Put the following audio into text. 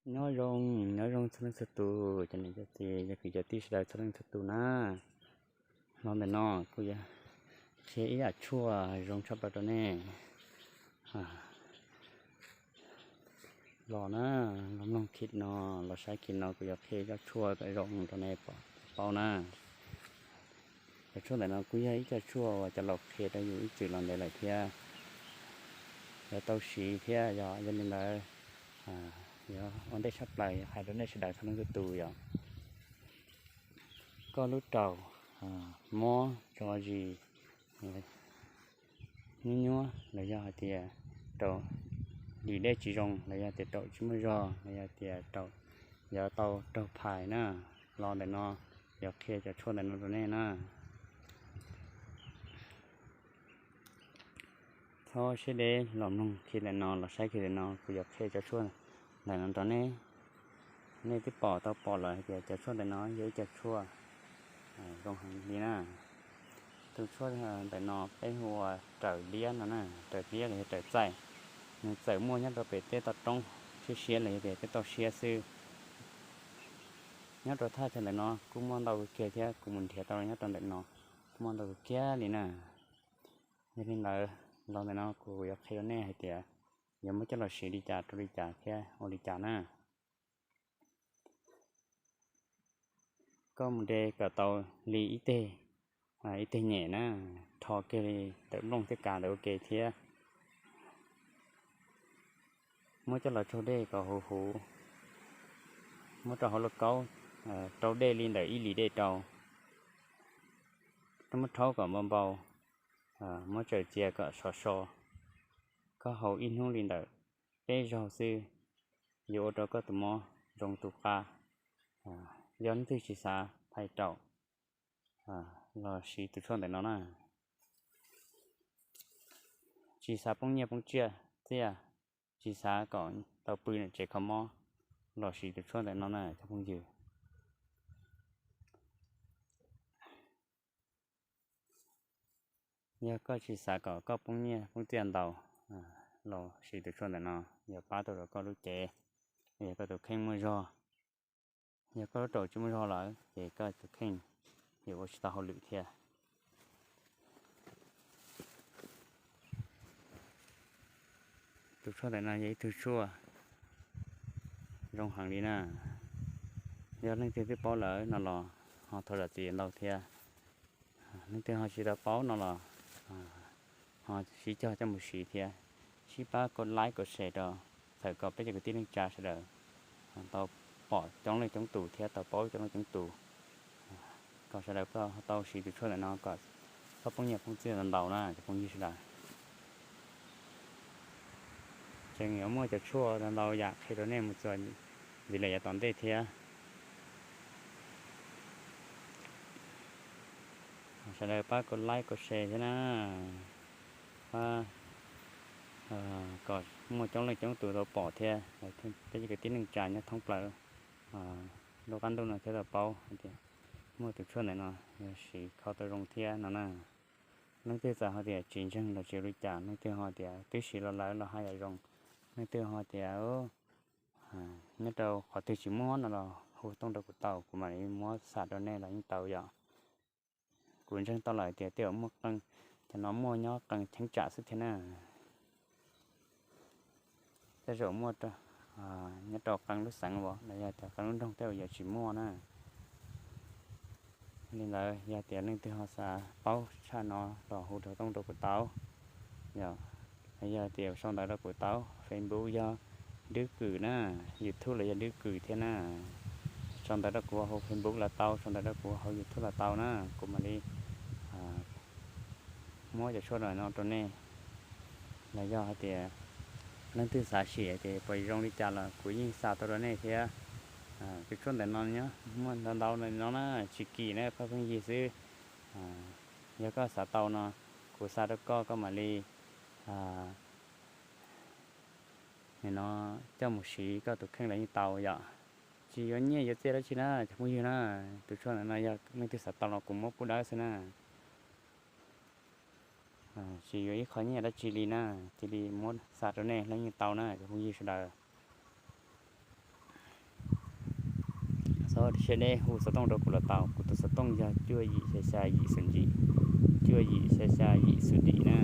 Nyob zoo, nyob zoo txhua leej txhua tus, cov niam cov txiv, cov kwv cov tij sawv daws txhua leej txhua tus na. Los ntawm no kuv yuav qhia ib yam tshuaj zoo tshaj plaws rau nej. Los na, los mloog kiag no, los saib kiag no, kuv yuav qhia ib co tshuaj kom zoo rau nej paub na. Cov tshuaj ntawm no kuj yog ib co tshuaj uas cov laus qhia rau yus ib txwm los ntev lawm thiab, yuav tau siv thiab yog yog li ntawd, yuav ua ntej tshaj plaws hais rau nej sawv daws txhua leej txhua tus yom. Koj lub raum mob tso zis nyuaj nyuaj los yog hais tias raum dim dej tsis zoo los yog tias raum tsis muaj zog los yog tias raum yuav tau raug phais na, los ntawm no yuav qhia cov tshuaj ntawm no rau nej na. Txhob siab deb los mloog kiag ntawm no los saib kiag ntawm no, kuv yuav qhia cov tshuaj ntawm no rau nej. Nej twb pom tau pom lawm hais tias cov tshuaj ntawm no yog ib co tshuaj zoo heev li na. Tus tshuaj ntawm no peb hu ua raws liab no na, raws liab los yog raws txaij. Nws txawm muaj nyob rau pem tej toj roob siab siab los yog tias tej toj siab xwb. Nyob rau thaj chaw ntawm no kuj muaj ntau kawg kiag thiab, kuv mus nrhiav tau nyob rau ntawm no kuj muaj ntau kawg kiag li na. Yog li ntawd, los ntawm no kuv yuav qhia rau nej hais tias yuav muab coj los siv li cas rau li cas thiab ua li cas na. Koj mus de kom tau li ib teg, ib teg nyem na, rho kiag li ntawm nplooj thiab kav ntawd ua ke thiab. Muab coj los tsaug dej kom huv huv, muab rau hauv lauj kaub, rau dej li ntawm ib lis dej rau. Muab rhaub kom npau npau, muab tsaws txias kom sov so. Koj haus ib hnub li ntawm peb zaug xwb, yuav ua rau koj tus mob zoo tu qab. Yog leej twg tsis xav phais raum los siv tus tshuaj ntawm no na. Tsis xav poob nyiaj poob tsiaj txiaj, tsis xav kom tau pw niam tsev kho mob los siv tus tshuaj ntawm no na cov phooj ywg. Yog koj tsis xav kom koj poob nyiaj poob txiaj ntau los siv tus tshuaj ntawm no, yuav pab tau rau koj lub cev, yog koj tus kheej muaj zog. Yog koj lub raum tsis muaj zog lawm ces koj tus kheej yuav ua tsis tau hauj lwm thiab. Tus tshuaj ntawm no yog ib tug tshuaj zoo heev li na. Yog leej twg twb paub lawm no los ho thov zam txim ntau thiab. Leej twg ho tsis tau paub no los ho sib cog coj mus siv thiab. Sib pab kom like kom share rau, txhawm kom peb cov kwv tij neej tsa sawv daws tau pom coob leej coob tus thiab tau paub coob leej coob tus, kom sawv daws tau siv tus tshuaj ntawm no kom txhob poob nyiaj poob txiaj ntau ntau na cov phooj ywg sawv daws. Tseem yuav muaj cov tshuaj ntau ntau yam qhia rau nej mus txuas ntxiv lawm yav tom ntej thiab. Sawv daws pab kom like kom share thiab na, pab kom muaj coob leej coob tus tau pom thiab, peb cov kwv tij neej tsa nyob thoob plaws lub qab ntuj no thiab tau paub hais tias muaj tus tshuaj ntawm no yog siv kho tau zoo thiab no na. Leej twg txawm hais tias tsis ntseeg los tsis ua li cas, leej twg ho tias twb siv los lawm los haj yam zoo, leej twg ho tias nyob rau qhov twg tsis muaj no los hu tooj rau kuv tau, kuv mam li muab xam rau nej los yeej tau yom. Kuv ntseeg tau lawm tias tej zaum muaj qee, cov no muaj nyob qee cheeb tsam xwb thiab na. Tej zaum muaj nyob rau qee lub xeev los yog tias qee lub nroog tej zaum yuav tsis muaj na. Li ntawd yog tias leej twg ho xav paub tshaj no los hu rau tooj rau kuv tau, yog tias sau ntawv rau kuv tau, Facebook yog Dwb Kws na, YouTube los yog Dwb Kws thiab na. Sau ntawv rau kuv hauv Facebook los tau, sau ntawv rau kuv hauv YouTube los tau na, kuv mam li muab cov tshuaj no rau nej. Los yog hais tias leej twg xav sim hais tias puas zoo li cas los kuv yeej xa tau rau nej thiab. Tus tshuaj ntawm no nyob muaj ntau ntau no na, tsis kim na, pheej pheej yig xwb. Yog koj xav tau no, kuv xa rau koj, koj mam li no coj mus siv koj tus kheej los yeej tau yom. Tsis yuav nyiaj yuav txiaj dab tsi na cov phooj ywg na. Tus tshuaj ntawm no yog leej twg xav tau los kuv muab pub dawb xwb na. Tsis yuav ib qho nyiaj dab tsi li na, cia li muab xa rau nej los yeej tau na cov phooj ywg sawv daws. Ua tsaug nej hu xov tooj rau kuv los tau, kuv tus xov tooj yog cuaj yim xya xya yim xus ntsis, cuaj yim xya xya yim xus ntsis na.